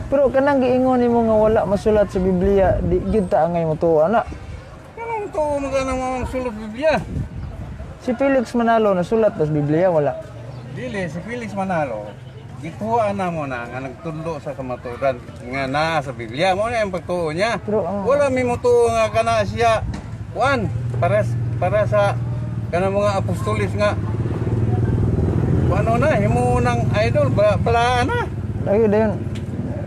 Pero kanang giingon nimo nga wala masulat sa Biblia, di gyud ta angay motuo ana. Kanang tuo mo ka nang sulot Biblia. Si Felix Manalo nasulat ba sa Biblia, wala? Dili si Felix Manalo. Gituan na mo na nga nagtudlo sa kamatuoran nga naa sa Biblia mo na ang pagtuo niya. Pero ang Wala mi motuo nga kana siya kuan para para sa kana mga apostolis nga ano na himo ng idol ba, balaan na. Lagi dayon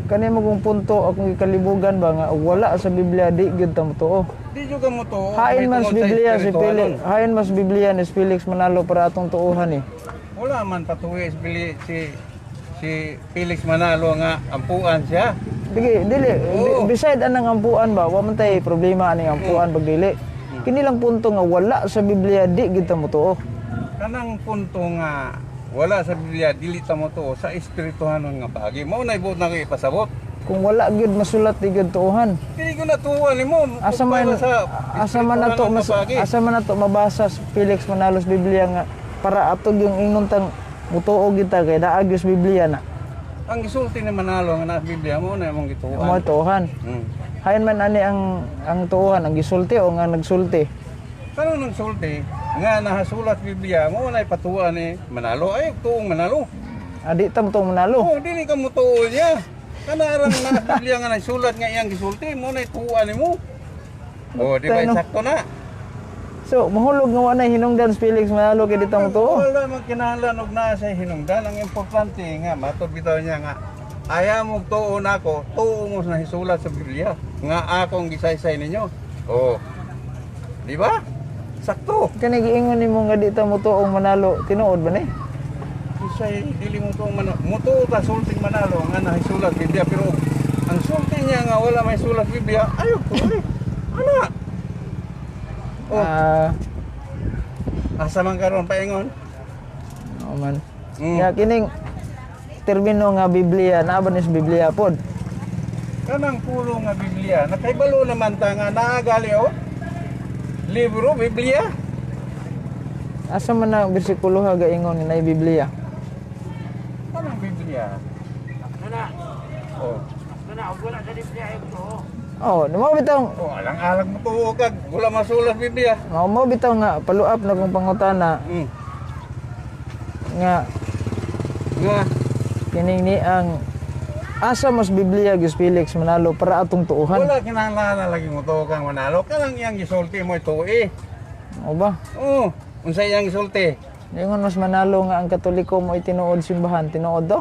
kani mo kung punto akong gikalibugan ba nga wala sa Biblia, di gyud ta motuo. Di jud ka motuo. Hain May man sa tungod sa Biblia si espirituhanon. Felix, hain mas Biblia ni Felix Manalo para atong tuohan eh. Wala man patuwi si si si Felix Manalo nga ampuan siya. Dili, dili. Oo. Beside anang ampuan ba, wa man tay problema aning ampuan pag dili. Kini lang punto nga wala sa Biblia, di gyud ta motuo. Kanang punto nga wala sa Biblia, dili ta motuo sa espirituhanon nga paagi. Mao na ibuot na ko ipasabot. Kung wala gyud masulat, di gyud tuohan. Dili ko natuwa nimo. Asa man sa asa man nato espirituhanon mas, nga paagi. asa man nato mabasa sa Felix Manalo's Biblia nga para ato yung ingnon tang mutuo kita kay naa gyud sa Biblia na? Ang gisulti ni Manalo nga nasa Biblia mo na imong gituan. Mo tuohan. Hain man ani ang tuohan, ang gisulti o nga nagsulti? Kanang nagsulti nga nahasulat Biblia mo na ipatuan ni Manalo ay tuong Manalo. Adi ta mo Manalo. Oh, dili ka motuo niya. Kana arang na Biblia nga nasulat nga iyang gisulti mo na ituan nimo. Oh, di ba Ano? sakto na? So, mahulog nga wa na hinungdan si Felix Manalo kay di ta motuo. Wala man kinahanglan og naa sa hinungdan. Ang importante nga matod bitaw niya nga ayaw mo tuo nako, tuo mo sa hisulat sa Biblia nga akong gisaysay ninyo. Oh. Di ba? Sakto. Kani giingon nimo nga di ta motuong Manalo, tinuod ba ni? Isay dili mo tuong Manalo. Mutuo ta sulting Manalo nga nahisulat Biblia, pero ang sulti niya nga wala may sulat Biblia, ayaw tuloy. Ana. Oh, Ah, asa man karon paingon? oo man. Mm. Ya kining termino nga Biblia, naa ba ni sa Biblia pod? Kanang pulo nga Biblia, nakaibalo naman ta nga naagali oh. Libro Biblia. Asa man na bersikulo ha gaingon nga naay Biblia? Kanang Biblia. Oh. Oh, mao bitaw Oh, alang-alang mo tuo kag wala masulat Biblia. mao bitaw nga follow up na kung pangutana nga Nga kining ni ang asa mas Biblia gyud Felix Manalo para atong tuohan. Wala kinahanglan na lagi mo tuo kang Manalo. Kanang iyang gisulti mo tuo eh. O ba? Oh, unsa iyang gisulti? Ingon mas Manalo nga ang Katoliko mo tinuod simbahan, tinuod do?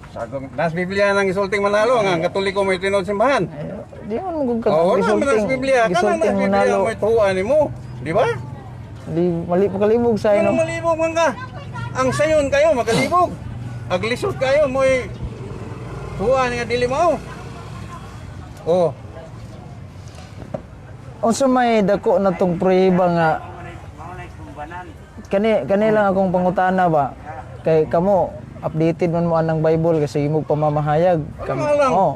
Sagong nas Biblia nang gisulting Manalo nga ang Katoliko mo tinuod simbahan. Ay, di man mo gud Oh, wala man nas Biblia. Kanang nas gisulting Biblia Manalo. mo tuoan nimo, di ba? Di mali pa kalibog sa Ano ino. malibog man ka? Ang sayon kayo makalibog. Aglisod kayo mo'y tuan nga dili mao. Oh, Unsa may dako na tong prueba nga kani kani lang akong pangutana ba kay kamo updated man mo anang Bible kasi imong pamamahayag Ano nga lang? Oh.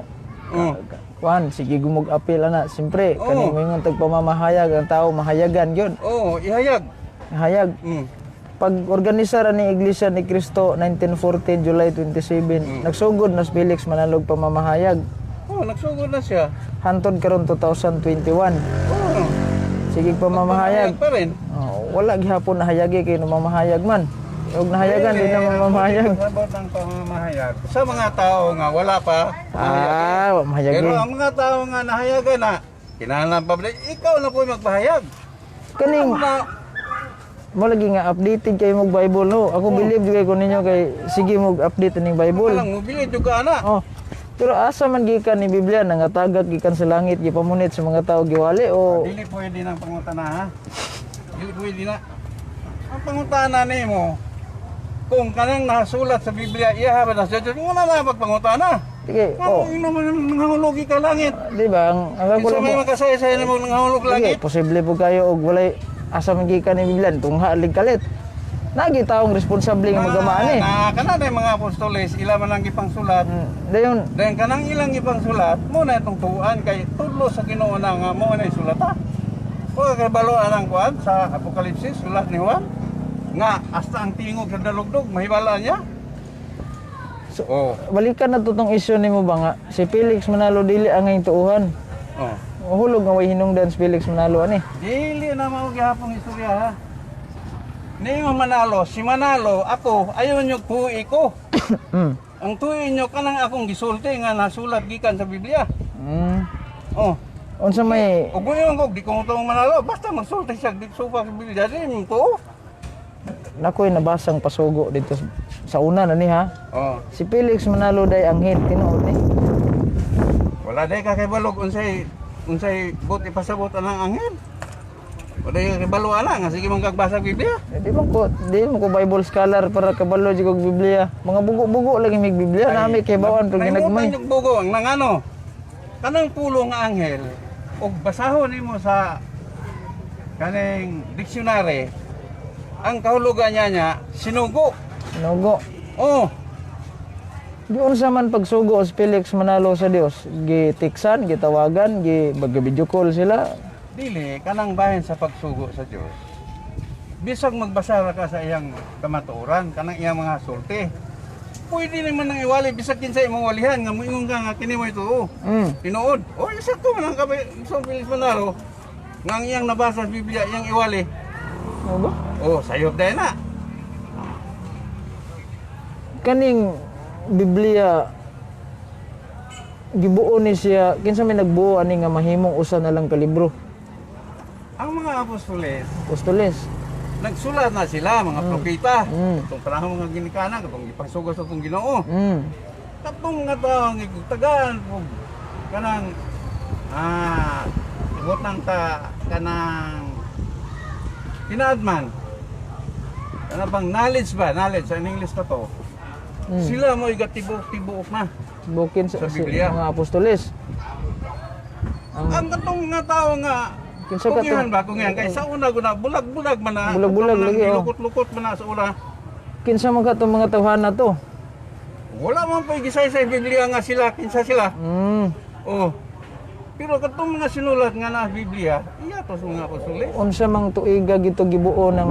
Kuan sige gumog apil ana, siyempre kani moingon tag pamamahayag ang tao mahayagan gyud. Oh, ihayag. Hayag. Pag organisar ni Iglesia ni Cristo 1914 July 27, nagsugod na si Felix Manalog pamamahayag Oh, nagsugod na siya. hantod karon 2021. Oh, Sige pamamahayag. pa rin. Oh, wala gihapon nahayagi kay namamahayag man. Ug nahayagan di na mamamahayag. Pasabot ang pamamahayag sa mga tao nga wala pa. Ah, wa mahayagi. Pero ang mga tao nga nahayagan na, kinahanglan pa ba? Ikaw na po magpahayag. Kaning Na, mo lagi nga updated kay mog Bible, no. Ako believe jud kay ko ninyo kay sige mog update ining Bible. Walang mobili jud ka ana. Oh. Pero asa man gikan ni Biblia nga tagak gikan sa langit, gipamunit sa mga tao, giwali o Dili pwede nang pangutana ha. Dili pwede na. Ang pangutana nimo kung kanang nasulat sa Biblia iya ba na sa Diyos, wala na magpangutana. Sige, oh. Oh. Ano naman nanghulugi ka langit? Di ba ang ako Kinsa lang may po, makasay-say nimo nanghulog sige, langit? posible po kayo og walay asa man gikan ni Biblia tungha lig kalit. Nagi taong responsable nga magamaan eh. Na kana na yung mga apostoles, ila man ang gipangsulat. Dayon Then kanang ilang gipangsulat, mo na itong tuan kay tudlo sa Ginoo na nga mo na isulata. O kay balo anang kuan sa Apokalipsis sulat ni Juan nga hasta ang tingog sa dalugdog mahibala niya. So, Oh. balikan na to tong issue nimo ba nga si Felix Manalo dili ang ngayong tuuhan. Oh. Hulog nga way hinungdan si Felix Manalo ani. Dili na mao gihapon istorya ha. Ningo Manalo, si Manalo, ako, ayaw nyo tuwi ko. Ang tuwi nyo kanang akong gisulti nga nasulat gikan sa Biblia. Oh. Unsa may Ug mo ko di ko mo Manalo, basta magsulti siya di supa sa Biblia di mo tuo. Nakoy nabasang pasugo dito sa una na ni ha. Oh. Si Felix Manalo day anghel tinuod ni. Wala day ka kay balog unsay unsay but ipasabot anang anghel. Wala day ka kay balo ana nga sige mong kagbasa og Biblia. Eh, di man ko Bible scholar para kabalo jud kog Biblia. Mga bugo-bugo lagi mig Biblia nami kay bawan pag ginagmay. Naimutan yung bugo ang nangano. Kanang pulo nga anghel og basahon nimo sa kaning dictionary ang kahulugan niya niya sinugo. Sinugo. Oh, Di unsa man pagsugo si Felix Manalo sa Dios, gitiksan, gitawagan, gi video call sila. Dili kanang bahin sa pagsugo sa Dios. Bisag magbasa ra ka sa iyang kamatuoran, kanang iyang mga sulti. Pwede naman nang iwali bisag kinsa imong walihan nga moingon ka nga kini mo ito. Tinuod. O isa ko man ang kabe sa Felix Manalo nga ang iyang nabasa sa Biblia iyang iwali. Ano ba? Oh, sayop dahil na. Kaning Biblia gibuo ni siya, kinsa may nagbuo ani nga mahimong usa na lang ka libro? Ang mga apostoles, Apostoles. Nagsulat na sila, mga propeta. Itong panahon mga ginikanan, itong ipasugo sa itong Ginoo. Katong nga tao ang igtagaan po kanang ibutang ta kanang kinaadman. Kana bang knowledge ba? Knowledge sa English pa to. Sila mo igatibok-tibok na. Bukin Sa sa Biblia. mga apostoles. Ang katong nga tao nga Kinsa ka kungihan to? ba kungihan kay sa una guna bulag-bulag man na. Bulag-bulag Katong lagi, oh. Lukot-lukot man na sa una. Kinsa man ka tong mga tawhana to? Wala man pa gisay sa Biblia nga sila kinsa sila. Oh. Pero katong mga sinulat nga na Biblia, iya to sa mga apostoles. Unsa mang tuiga gito gibuo ng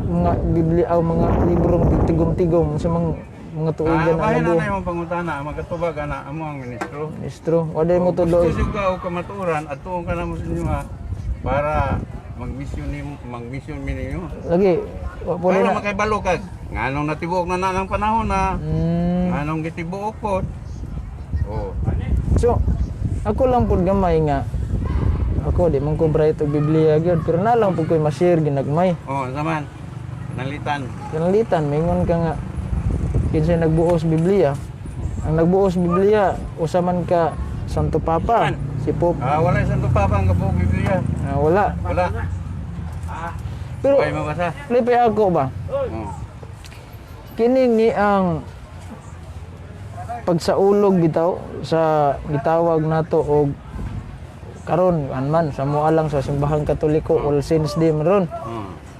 mga Biblia o mga librong tigom-tigom, unsa mang mga tuiga na bahin na nabuo? na imong pangutana, magatubag ana amo ang ministro. Ministro, wala mo tudlo. Gusto ka og kamatuoran adtuon ka na mo sa inyo ha, para magmisyon nimo, magmisyon mi ninyo. Lagi, wa po Para na. makaibalo ka nganong natibuok na na ang panahon na, nganong gitibuok pod. Oh. So, ako lang pud gamay nga ako di man ko bright og Biblia gyud, pero na lang pud ko'y ma-share ginagmay. Oh, zaman. Nalitan. Kanalitan, maingon ka nga kinsay nagbuo sa Biblia. Ang nagbuo sa Biblia, usa man ka Santo Papa, si Pope. Ah, wala isang Papa ang kabuok Biblia. Ah, wala. Wala. Pero Okay, mabasa. lipay ako ba? Oh. Kini ni ang pagsaulog bitaw sa gitawag nato og karon man sa mua lang sa simbahang Katoliko, All Saints Day man ron.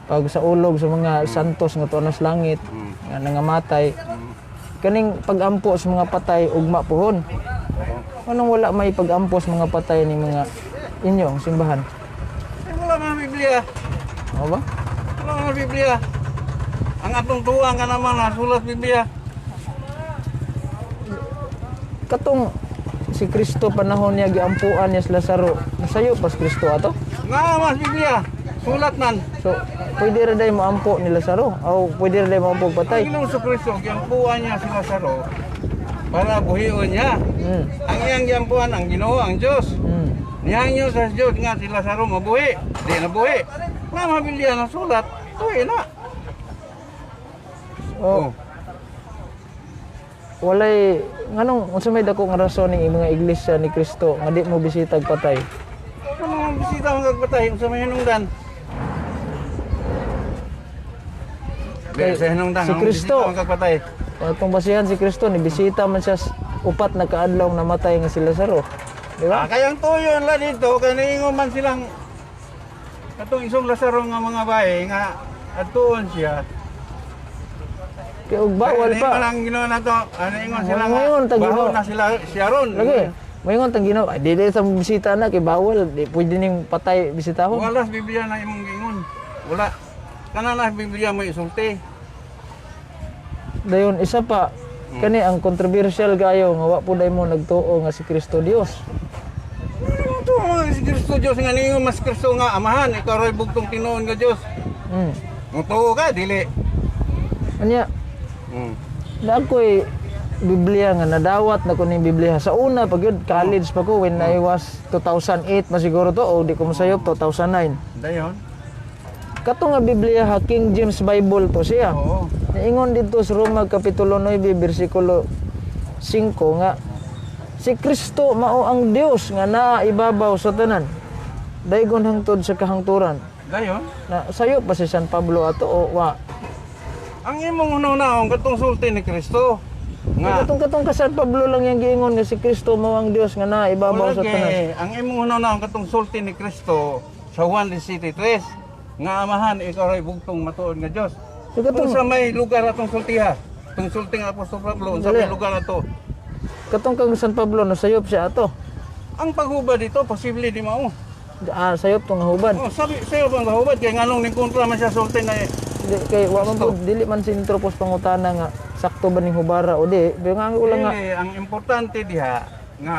Pagsaulog sa mga santos nga tuwa sa langit nga nangamatay, kaning pagampo sa mga patay ugma puhon. Anong wala may pagampo sa mga patay ni mga inyong simbahan? Eh, wala mga Biblia. Ano ba? Wala mga Biblia. Ang atong tuwang ka naman nasulat Biblia. Katong si Kristo panahon niya giampuan niya si Lazaro, nasayo pas Kristo ato? Nga mas Biblia. Sulat man. So, pwede ra day moampo ni Lazaro o pwede ra day moampo og patay. Ang Ginoong Kristo giampuan niya si Lazaro para buhion niya. Ang iyang giampuan ang Ginoo, ang Dios. Nihangyo sa Dios nga si Lazaro mabuhi. Di nabuhi. Nga mga Biblia nasulat, tuwi na. Oh, walay nganong unsa may dako nga rason ning mga iglesia ni Kristo nga di mo bisitag patay? Sa mga bisita mga kagpatay, sa mga hinungdan. Kay- Sa hinungdan, si ang Kristo. bisita mga kagpatay. Atong basihan si Kristo ni bisita man siya upat na kaadlaw namatay nga si Lazaro. Di ba? Ah, kaya ang tuyo nila dito, kaya naingon man silang katong isong Lazaro nga mga bae nga atuon siya. Kay og bawal Kaya pa. naingon ang Ginoo na to, ah, naingon sila nga, Ngayon, tag baho Ginoo. na sila siya ron. Lagi. Moingon tang Ginoo, ay dili sa bisita na kay bawal, di pwede ning patay bisitahon. Wala sa Biblia na imong giingon. Wala. Kana na sa Biblia mo isulti. Dayon isa pa, Kani ang controversial kayo nga wa pud ay mo nagtuo nga si Kristo Dios. Ano to si Kristo Dios nga ningon mas Kristo nga amahan, ikaw ray bugtong tinuon nga Dios. Mutuo ka dili. Anya na ako'y Biblia nga nadawat na ko ning Biblia sa una pag yun, college pa ko when I was 2008 masiguro to o di ko masayop 2009. Dayon. Kato nga Biblia ha, King James Bible to siya. Oo. Niingon dito sa Roma Kapitulo 9, versikulo 5 nga si Kristo mao ang Dios nga naa ibabaw sa tanan. Daygon hangtod sa kahangturan. Dayon. Na sayo pa si San Pablo ato o wa. Ang imong hunaw-naong katong sulti ni Kristo nga Katong katong ka San Pablo lang yang giingon nga si Kristo mao ang Dios nga naa ibabaw sa tanan. Wala, ang imong hunaw-naong katong sulti ni Kristo sa Juan 17:3 nga amahan ikaw ray bugtong matuod nga Dios. So, Kung sa may lugar atong sultiha, tong sulti nga Apostol Pablo, unsa may Dali. lugar ato? Katong kang San Pablo nasayop siya ato. Ang paghuba dito posible di mao. Ah, sayop tong hubad. Oh, sabi sayo bang hubad kay nganong ning kontra man siya sulti na Di, kay wa man pud dili man sintropos pangutana nga sakto ba ning hubara o di. Pero nga ang ulang nga Dili, ang importante diha nga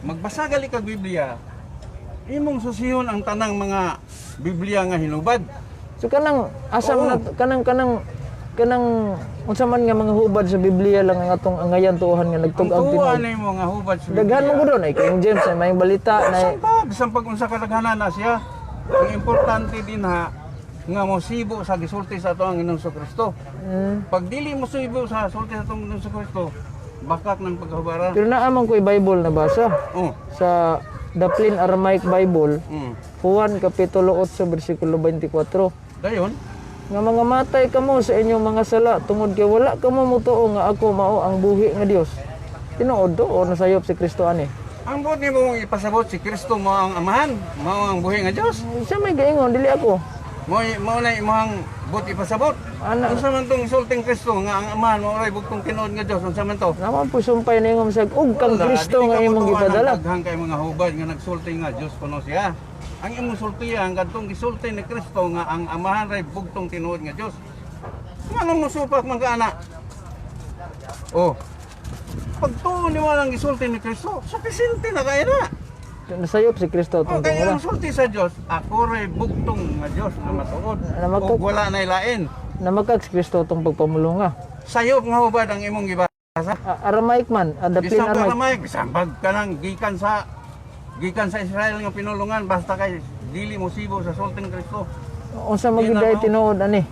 magbasa gali kag Biblia. Imong susihon ang tanang mga Biblia nga hinubad. So kanang asa Oo. man na- kanang kanang kanang unsa man nga mga hubad sa Biblia lang ang atong angayan tuohan nga Ang nagtug-ang tuwa tinuod. nimo nga hubad sa Biblia. Daghan mo gud ay King James ay may balita na Bisan pa, bisan pag unsa kadaghanan na siya. Ang importante din ha nga mosibo sa gisulti sa ato ang Ginoong Kristo. Pag dili mo sibo sa sulti sa atong Ginoong Kristo, bakak ng paghubara. Pero naa man ko'y Bible na basa Oh. sa The Plain Aramaic Bible, Juan kapitulo 8 bersikulo 24. Dayon. Nga mga matay kamo sa inyong mga sala tungod kay wala kamo motuo nga ako mao ang buhi nga Dios. Tinuod do o nasayop si Kristo ani. Ang buot nimo ipasabot si Kristo mao ang amahan, mao ang buhi nga Dios. Siya may gaingon dili ako. Mao mao na imong buot ipasabot. Ana. Unsa man tong sulting Kristo nga ang amahan mao ray bugtong tinuod nga Dios, unsa man to? Naman po sumpay na ingom sa ug kang Wala, Kristo dili nga ka imong mutuo gipadala. ang Daghan kay mga hubad nga nagsulti nga Dios kuno siya. Ang imong sulti ang kadtong gisulti ni Kristo nga ang amahan ray bugtong tinuod nga Dios. Nganong mosupak man ka ana? Oh. Pagtuo nimo ang gisulti ni Kristo, supisente na kay na. Nasayop si Kristo Oh, atong kaya tungura. ang sulti sa Dios, ako ray bugtong nga Dios nga matuod. Ano, Ug wala nay lain. Namakag si Kristo atong pagpamulunga. Sayop nga hubad ang imong gibasa. Aramaic man, the plain Bisan pa Aramaic. ramay, bisan pag kanang gikan sa Israel nga pinulungan basta kay dili mo sibo sa sulting Kristo. Unsa Di na magiday mao. tinuod ani?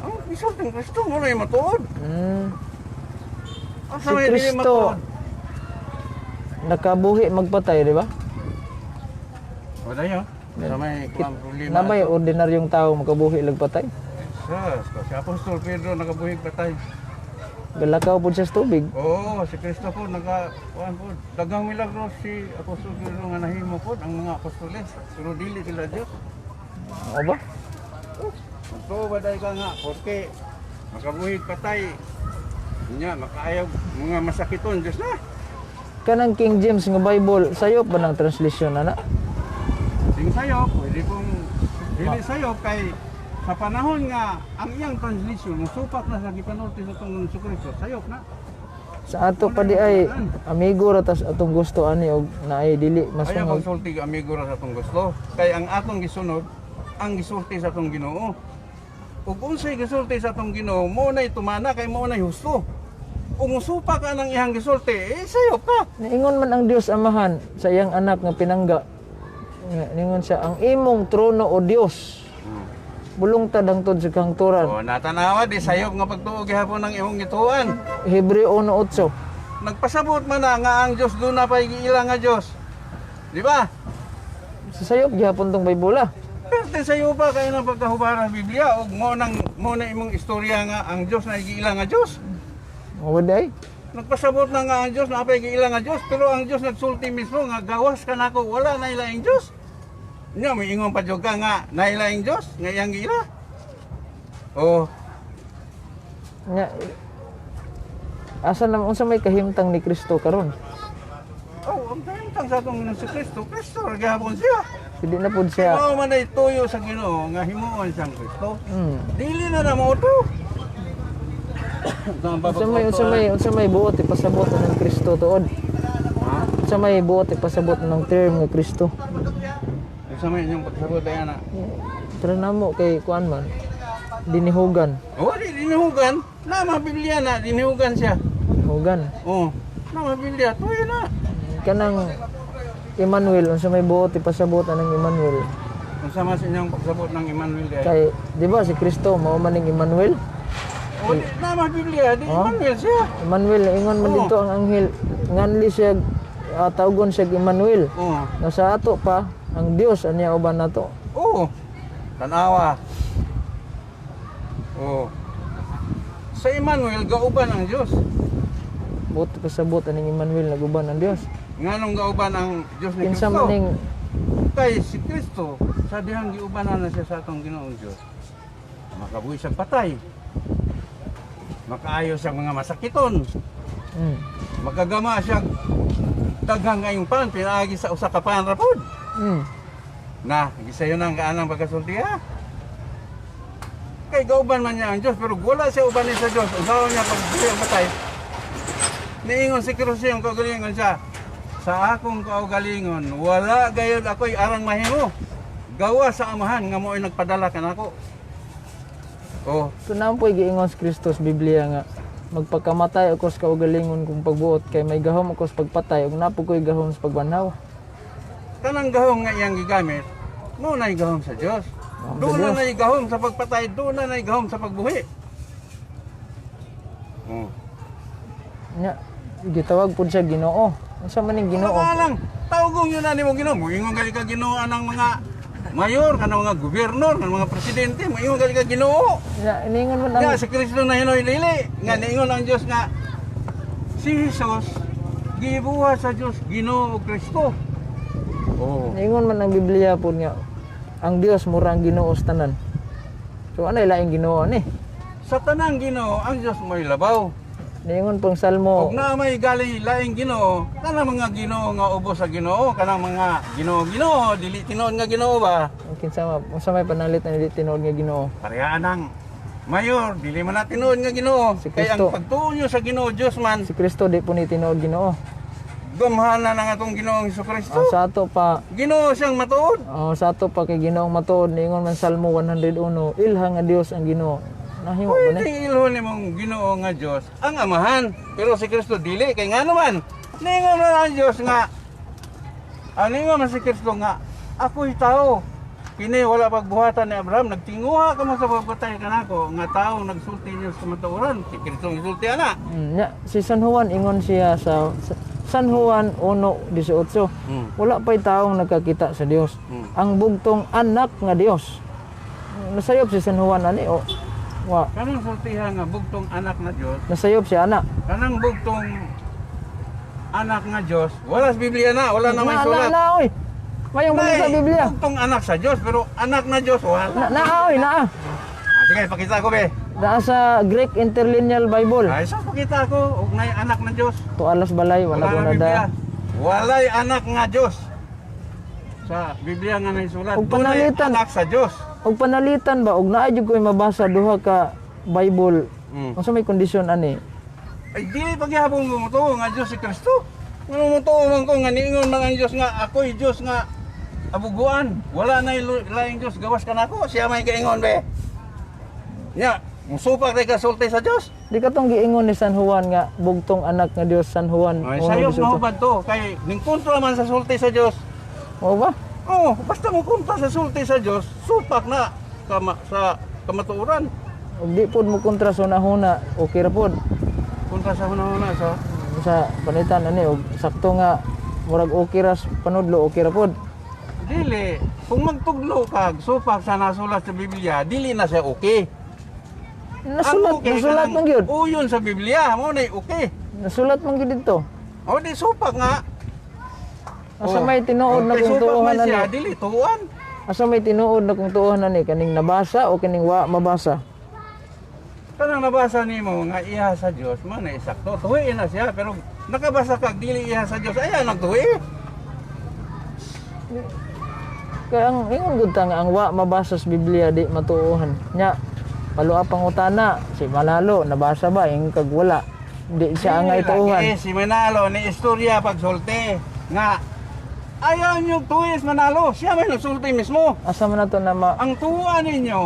Ang gisulting Kristo mo na matuod. Asa Si may dili Kristo matuod? nakabuhi magpatay, di ba? Wala yun. Sa may kuang problema. Namay ordinaryong tao makabuhi lagpatay. Sus, si Apostol Pedro nakabuhi patay. Galakaw pud siya sa tubig. Oo, si Kristo po naka kuan po. Daghang milagro si Apostol Pedro nga nahimo po ang mga apostoles. Pero dili sila Dios. O ba? Totoo ba dahil ka nga? Porque makabuhig patay. Nya, makaayaw mga masakiton. Diyos na. Kanang King James nga Bible, sayop ba ng translation ana? Sing sayo, pwede pong dili sayo kay sa panahon nga ang iyang translation musupak na sa gipanulti sa tungod sa Kristo, sayop na. Sa ato pa di ay amigo ra tas atong gusto ani og naay dili Ayaw masungag. pagsulti amigo ra sa atong gusto. Kay ang atong gisunod, ang gisulti sa atong Ginoo. Ug unsay gisulti sa atong Ginoo, mo na'y tumana kay mo na'y husto. Kung musupak ka ng iyang gisulti, eh sayop ka. Niingon man ang Dios Amahan sa iyang anak nga pinangga. Nga, Niingon siya ang imong trono o Dios. Bulungtad hangtod sa kahangturan. Oh, natanawa di sayop nga pagtuo gihapon ang imong gituan. Hebreo 1:8. Nagpasabot man na nga ang Dios doon na pa'y giila nga Dios. Di ba? Sa sayop gihapon tong Bible ah. Perte sayo pa kay nang pagkahubara sa Biblia ug mo nang mo na imong istorya nga ang Dios na giila nga Dios. Mo day. Nagpasabot na nga ang Dios na apay giila nga Dios pero ang Dios nagsulti mismo nga gawas kanako wala na ilaing Dios. Nya may ingon pa jud ka nga nailaing Dios nga iyang giila. Oh, Nga asa na unsa may kahimtang ni Kristo karon? Oh, ang kahimtang sa atong Ginoong si Kristo, Kristo ra gihapon siya. Hindi na pud siya. Mao man ay tuyo sa Ginoo nga himuon siyang Kristo. Dili na na mo to. Unsa may buot ipasabot ng Kristo tuod? Ha? Unsa may buot ipasabot ng term nga Kristo? Unsa may inyong pagsabot ay ana? Tara namo kay kuan man. Dinihugan. Oh, di dinihugan. Na mga Biblia na dinihugan siya. Dinihugan. Oh, na mga Biblia tuyo na. Kanang Emmanuel, unsa may buot ipasabot anang Emmanuel? Unsa man sa inyong pagsabot ng Emmanuel di ay? Kay di ba si Kristo mao man ning Emmanuel? Oh, di na mga Biblia di Oh? Emmanuel siya. Emmanuel ingon man Oo. dito ang anghel nganli siya, tawgon siya Emmanuel. Oh. Nga sa ato pa ang Dios anya uban nato. Oh. Tanawa. Oh. Sa Emmanuel gauban ang Dios. Buot pasabot aning Emmanuel naguban ang Dios. Nganong gauban ang Dios ni Kinsa Kristo? man ning Kay si Kristo sa dihang giubanan na siya sa atong Ginoong Dios. Makabuhi siyang patay. Makaayo siyang mga masakiton. Makagama siya daghang ngayong pan pinaagi sa usa ka pan ra pod. Na, gisayo na ang kaanang pagkasulti ha. Kay gauban man niya ang Diyos, pero wala siya uban niya sa Diyos. Unsaon niya pag ang patay. Niingon si Kristo yung kaugalingon siya. Sa akong kaugalingon, wala gayud ako'y arang mahimo. Gawa sa amahan nga mo'y nagpadala kanako. Oh, Tunang po'y giingon si Kristo sa Biblia nga magpakamatay ako sa kaugalingon kung pagbuot kay may gahom ako sa pagpatay ug napo ko'y gahom sa pagbanhaw. Kanang gahom nga iyang gigamit, mo na'y gahom sa Diyos. Gahom sa Doon na Diyos. na'y gahom sa pagpatay, doon na na'y gahom sa pagbuhi. Oh. Nya gitawag pud siya Ginoo. Unsa man ning Ginoo? Ano lang, tawgong yun na nimo Ginoo. Moingon gali ka Ginoo anang mga mayor, kanang mga gobernador, kanang mga presidente, moingon gali ka Ginoo. Nya iningon man ang Nga si Kristo na hinoy lili, nga niingon ang Dios nga si Jesus gibuhat sa Dios Ginoo ug Kristo. Oh. Niingon man ang Biblia pud nga ang Dios mura ang Ginoo sa tanan. So anay laing Ginoo ni? Sa tanang Ginoo ang Dios mo'y labaw. Niingon pong Salmo Ug naa may gali laing Ginoo, kanang mga Ginoo nga ubos sa Ginoo, kanang mga Ginoo Ginoo, dili tinuod nga Ginoo ba? Kinsa ma unsa may panalit na dili tinuod nga Ginoo? Pareha nang mayor, dili man na tinuod nga Ginoo. Si Kay Kristo. ang pagtuo nyo sa Ginoo Dios man, Si Kristo di po ni tinuod Ginoo. gamhanan ang atong Ginoong Hesukristo. Ah, sa ato pa Ginoo siyang matuod. Oh, sa ato pa kay Ginoong matuod niingon man Salmo 101, ilha nga Dios ang Ginoo. Nahimo ba ni? Pwede ilhon nimong Ginoo nga Dios ang amahan, pero si Kristo dili kay ngano man. Ningon man ang Dios nga ningon man si Kristo nga ako'y tao. Kini wala pagbuhatan ni Abraham, nagtinguha ka mo sa pagpatay kanako nga tao nagsulti niyo sa kamatuoran. Si Kristo ang gisulti ana. Nya, si San Juan ingon siya sa San Juan 1:18. Wala pa'y taong nagkakita sa Dios. Ang bugtong anak nga Dios. Nasayop si San Juan ani o wa. Kanang sultihan nga bugtong anak na Dios, Nasayop siya ana. kanang bugtong anak nga Dios, wala sa Biblia na, wala na may Na, sulat. na, oy. Mayong balik sa Nay, Biblia. Bugtong anak sa Dios, pero anak na Dios wala. Na, na oy, naa. Ah, sige, pakita ko be. Naa sa Greek Interlineal Bible. Ay, sa pakita ko, og nay anak ng Dios. Tualas balay wala ko na na Biblia. da. Walay anak nga Dios. Sa Biblia nga naisulat, Og dunay panalitan. anak sa Dios. Og panalitan ba og naa jud ko'y mabasa duha ka Bible. Unsa may kondisyon ani? Ay dili pagyapon mo to nga Dios si Kristo. Ngano mo to man ko nga niingon man ang Dios nga ako'y Dios nga abuguan. Wala na laing Dios gawas kanako. Siya may kaingon be. Nya, musupak ray ka sulti sa Dios. Di ka tong giingon ni San Juan nga bugtong anak nga Dios San Juan. Ay sayo 1:18. mahubad to kay ning kontra man sa sulti sa Dios. Mao ba? Oh, basta mo kontra sa sulti sa Dios, supak na kama, sa kamatuoran. Og di pod mo kontra sa hunahuna, okay ra pod. Kontra sa hunahuna sa Sa panitan ani og sakto nga murag okay ra sa panudlo, okay ra pod. Dili, kung magtuglo kag supak sa nasulat sa Biblia, dili na siya okay. Nasulat, Ang okay nasulat kanang man gyud. Uyon sa Biblia, mo na okay. Nasulat man gyud didto. O di supak nga. Asa may tinuod na Okay, kung supak tuohan man siya, ani? dili tuan. Asa may tinuod na kung tuohan ani kaning nabasa o kaning wa mabasa? Kanang nabasa nimo nga iha sa Dios, man na sakto. Tuwi na siya, pero nakabasa kag dili iha sa Dios, ayan nagtuwi. Kaya ang ingon gud ta nga ang wa mabasa sa Biblia di matuohan. Nya Paluap pangutana si Manalo, nabasa ba ing kag wala? Di siya ang Dili ituuhan. lagi. Si Manalo ni istorya pagsulti nga ayaw niyo tuwis Manalo, siya may nagsulti mismo. Asa man nato na ma Ang tuwa ninyo,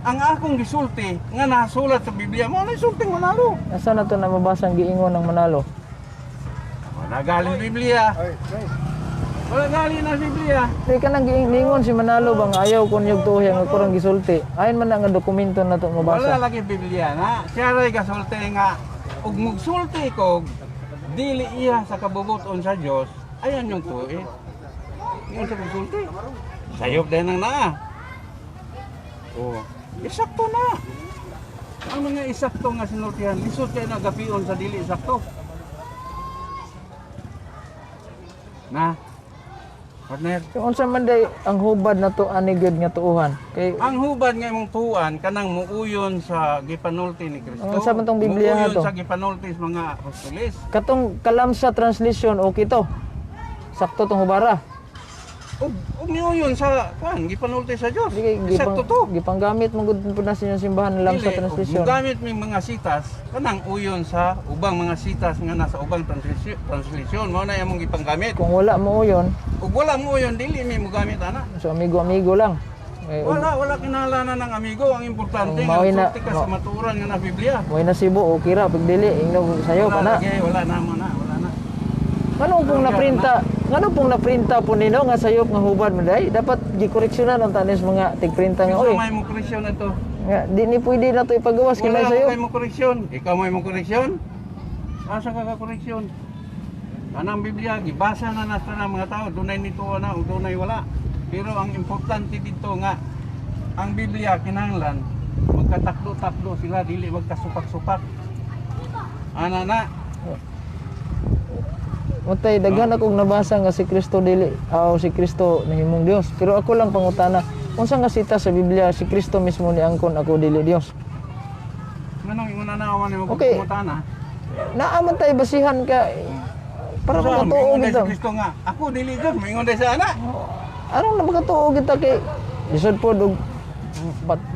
ang akong gisulti nga nasulat sa Biblia, mo na sulting Manalo. Asa na to na mabasa ang giingon ng Manalo? Wala galing Biblia. Wala galing na Biblia. Di ka nang giingon si Manalo bang ayaw kun yung tuhi ang ako gisulti. Ayon man na nga dokumento na to Wala mabasa. lagi Biblia na. Siya ray gasulti nga ug mugsulti ko dili iya sa kabubuton sa Dios, ayan yung tuwi. Yung sa pagsulti. Sayop din ang naa. Oh, isakto na. Ang mga isakto nga sinultihan, lisod kay nagapion sa dili isakto. Na. Partner. So, unsa man day ang hubad na to ani gyud nga tuuhan? Kay Ang hubad nga imong tuan kanang muuyon sa gipanulti ni Kristo. Ang unsa man tong Biblia Muuyon to? sa gipanulti sa mga apostoles. Katong Kalamsa translation, okay to. Sakto tong hubara. Ug ug miuyon sa kuan gipanulti sa Dios. Di kay Sakto gipang, to. gipanggamit man gud pud na sa inyong simbahan ng Lamsa Dili, ug translation. Mugamit mi mga sitas kanang uyon sa ubang mga sitas nga nasa ubang translation, translation mao na imong gipanggamit. Kung wala mo uyon, Ug wala mo uyon, dili mi mogamit ana. So amigo-amigo lang. May Wala kinahanglanan ng amigo, ang importante Ang nga maoy na- sulti ka sa matuoran nga na Biblia. May nasibo, okay ra pag dili ingno sayo pa Wala na. lagi, wala na mo na, wala na. Ngano pong naprinta po nino nga sayop nga hubad man day? Dapat gikoreksyonan ang tanis mga tigprinta nga Ikaw oy. may mo koreksyon na to. Nga di ni pwede na to ipagawas Wala kinay ko sayop. kay mo koreksyon. Ikaw may mo koreksyon? Asa ka ka koreksyon? Kanang Biblia, gibasa na nasa ng mga tao, dunay nito na o dunay wala. Pero ang importante dito nga, ang Biblia kinahanglan magkatakdo-takdo sila, dili magkasupak-supak. Ana na, Matay daghan akong nabasa nga si Kristo dili aw si Kristo nahimong Dios. Pero ako lang pangutana, unsa nga sita sa Biblia si Kristo mismo ni angkon ako dili Dios? Nganong ingon na naman nimo pagpangutana? Naa man tay basihan ka para Sa, makatuo moingon day kita. si Kristo nga, ako dili Dios, moingon day sa ana. Aron na makatuo kita kay lisod pod og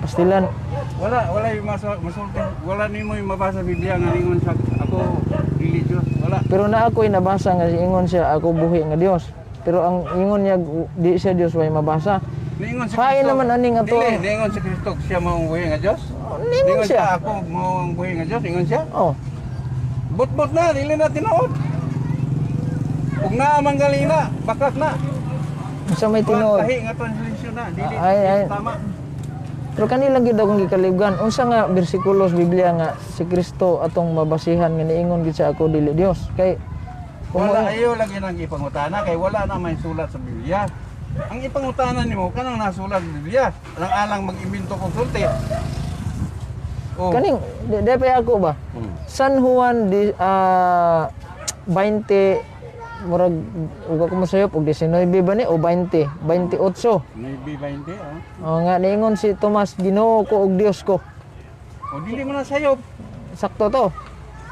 pastilan. Wala yung masulti. Wala nimo yung mabasa sa Biblia nga ningon sa ako dili Dios. Wala. Pero na ako'y nabasa nga ingon siya ako buhi nga Dios. Pero ang ingon niya di siya Dios, way mabasa. Niingon si Hain Kristo. naman aning ato. Dili, niingon si Kristo siya mao ang buhi nga Dios. Oh, ningon siya. Ako mao ang buhi nga Dios, ingon siya. Oh, Butbut na, dili na tinuod. Ug naa man galina, bakak na. sa may tinuod. Lahi nga translation na, dili, Ay, dili ay. tama. Pero kanila gyud akong gikalibgan, unsa nga bersikulo sa Biblia nga si Kristo atong mabasihan nga niingon gid siya ako dili Dios? Kay kung Wala, ayo lagi nang ipangutana kay wala na may sulat sa Biblia. Ang ipangutana nimo kanang nasulat sa Biblia, alang alang mag-imbento kong sulti. Oh. Kaning di, di pa ako ba? San Juan di 20, murag ug ako mosayop og 19 ba ni o 20 28. Maybe 20, oh. Oh, nga niingon si Tomas, Ginoo ko ug Dios ko. O dili mo na sayop. Sakto to.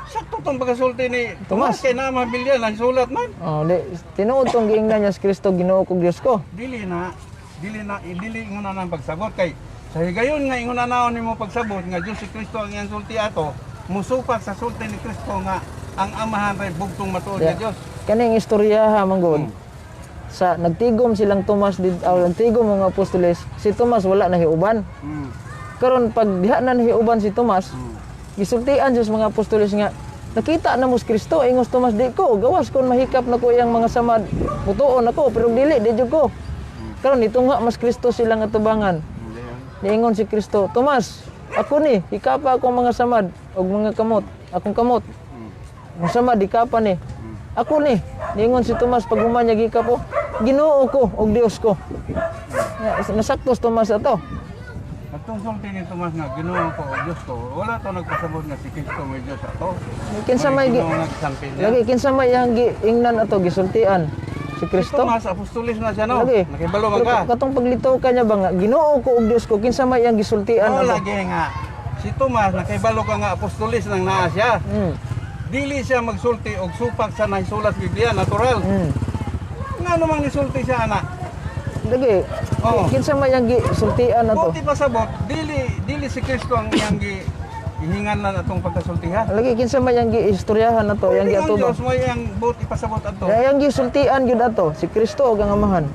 Sakto tong pagkasulti ni Tomas. Tomas kay naa man Biblia nang sulat man. Oh, di tinuod tong giingnan niya si Kristo, Ginoo ko, Dios ko. Dili na dili ingon na nang pagsabot kay sa higayon nga ingon na naon nimo pagsabot nga Dios si Kristo ang iyang sulti ato, musupak sa sulti ni Kristo nga ang amahan ray bugtong matuod nga Dios. Kaning istorya ha manggod. Sa nagtigom silang Tomas did aw nagtigom mga apostoles, si Tomas wala nahiuban. Karon pag diha na nahiuban si Tomas, gisultian siya sa mga apostoles nga nakita na mo si Kristo. Ingos Tomas, di ko gawas kon mahikap na ko iyang mga samad, mutuon ako, pero dili di jud ko. Karon nitungha mas Kristo silang atubangan. Niingon si Kristo, Tomas, ako ni, hikapa akong mga samad og mga kamot, akong kamot. Ang samad hikapa ni. Ako ni. Niingon si Tomas pag human niya gikap oh, Ginoo ko og Dios ko. Nasakto si Tomas ato. Atong sulti ni Tomas nga Ginoo ko o Dios ko, wala to nagpasabot nga si Kristo may Dios ato. Kinsa may Ginoo nga gisampil niya. Lagi kinsa may iyang giingnan ato, gisultian si Kristo. Tomas apostolis na siya, no. Lagi. Nakibalo man Pero ka. katong paglitaw ka niya ba nga Ginoo ko ug Dios ko, kinsa may iyang gisultian Oo, ato? lagi nga. Si Tomas nakibalo ka nga apostolis nang naa siya. Dili siya magsulti og supak sa naisulat sa Biblia, natural. Nga namang nisulti siya ana. Lagi. Oo. Kinsa may iyang gisultian ato? Buti pasabot, dili dili Dili si Kristo ang iyang gi gihingan lang atong pagkasultihan. Lagi, kinsa man yang giistoryahan na to, yang Yang giatubang? Diyos mo yang buot ipasabot ato. Kaya yang gisultian gyud ato, si Kristo og ang Amahan.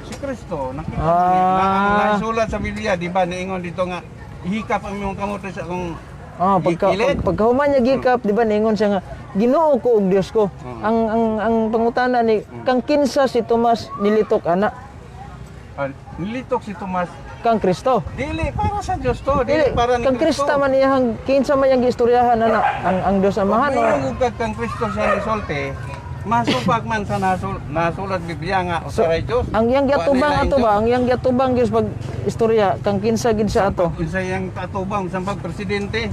Si Kristo, nakita na ang naisulat sa Biblia, di ba, niingon dito nga ihikap ang imong kamot sa akong Ah, pagka gilid. pagkahuman niya gikap, di ba, ningon siya nga, "Ginoo ko ug Dios ko." Ang pangutana ni kang kinsa si Tomas nilitok ana? Ah, nilitok si Tomas. Kang Kristo. Dili para sa Dios to, dili Dili para ni kang Kristo. Krista man iyang, kinsa man yang giistoryahan ana, ang Dios Amahan o Kung ug kang Kristo siya nisulti, masubag man sa nasulat Biblia nga usaray Dios. Ang iyang giatubang Wa nila ato ba, ang iyang giatubang gyud pag istorya kang kinsa gid siya ato? Unsa yang katubang sa presidente?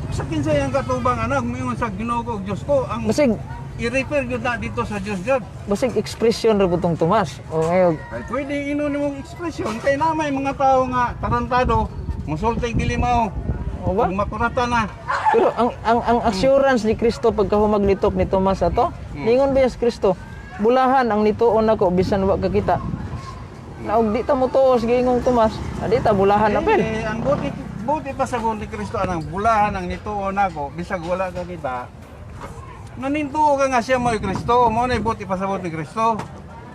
Sa kinsa yang katubang anak, moingon sa Ginoo ko ug Dios ko, ang Basig i-refer gyud na dito sa Dios gyud. basig expression ra putong Tomas. O ngayon, Ay, pwede inon nimong ekspresyon kay na may mga tao nga tarantado, musulti dili mao. O ba? Ug makurata na. Pero ang assurance ni Kristo pagkahumag litok ni Tomas ato, ningon ba si Kristo, "Bulahan ang nituon nako bisan wa ka kita." Na og di ta motuo sa giingong Tomas, di ta bulahan apil. Eh, ang buti buti pa sa ni Kristo anang bulahan ang nituon nako bisag wala ka kita. Nanintuo ka nga siya mo'y Kristo, mo na buti pasabot ni Kristo.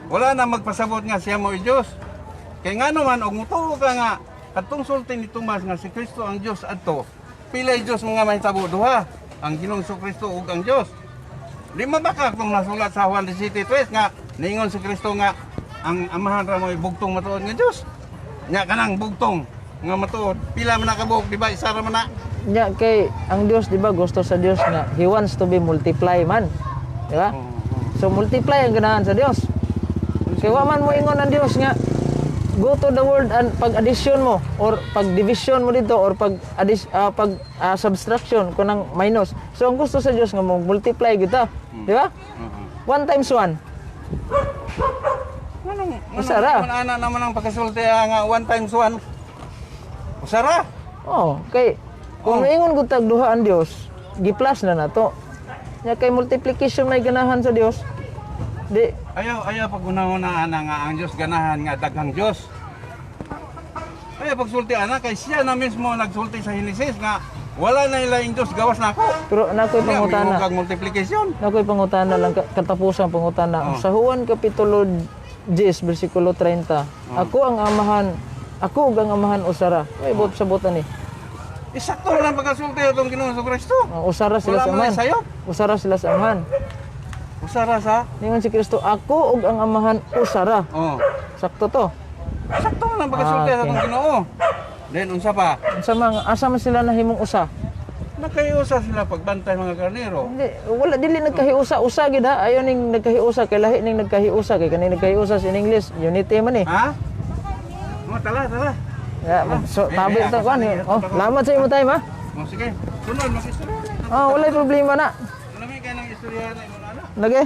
Wala na magpasabot nga siya mo'y Dios. Kay ngano man og mutuo ka nga katong sulti ni Tomas nga si Kristo ang Dios adto. Pilay Dios mga mahitabo? Duha, ang Ginoong Kristo ug ang Dios. Di mabaka kung nasulat sa Juan 17:3 nga niingon si Kristo nga ang Amahan ra mo'y bugtong matuod nga Dios. Nya kanang bugtong nga matuod, pila man na kabuok, di ba? Isa ra man na. Nya kay ang Dios, di ba, gusto sa Dios nga he wants to be multiply man. Di ba? So multiply ang ganahan sa Dios. Kay wa man mo ingon ang Dios nga go to the world and pag addition mo or pag division mo dito or pag pag subtraction kunang minus. So ang gusto sa Dios nga mo multiply kita, di ba? 1 times 1. Anong Usara. Anong ana naman ang pagkasulti nga 1 times 1? Usara. Oh, kay kung moingon gud tag duha ang Dios, gi-plus na nato. Nya kay multiplication may ganahan sa Dios. Di Ayaw ayaw pag una ana nga ang Dios ganahan nga daghang Dios. Ayaw pagsulti ana kay siya na mismo nagsulti sa Henesis nga wala na ilaing Dios gawas nako. Pero nakoy Nya, pangutana. mingon kag multiplication. Nakoy pangutana lang, katapusang pangutana. Oh. Sa Juan kapitulo 10 bersikulo 30. Ako ang Amahan, ako ug ang Amahan usara. Ay bot sa botan ni. Isakto lang pagkasulti atong Ginoong Kristo. Usara sila Wala sa man Amahan. sayop. Usara sila sa Amahan. Usara sa Ningon si Kristo, ako ug ang Amahan usara. Oh. Sakto to. Sakto lang pagkasulti atong Ginoo. Then unsa pa? Unsa man asa man sila nahimong usa? Nakahiusa sila pagbantay mga karnero. Hindi, wala, dili nagkahiusa, usa gid ha. Ayo ning nagkahiusa kay lahi ning nagkahiusa kay kaning nagkahiusa sa in English, unity man eh. Ha? Oh, tala, tala. Ya, so tabi ta kuan eh. Oh, lamat sa imo time ha. Oh, sige. Sunod, mag-istorya na. Oh, walay problema na. Lamig kayo ng istorya na imong anak. Lagi.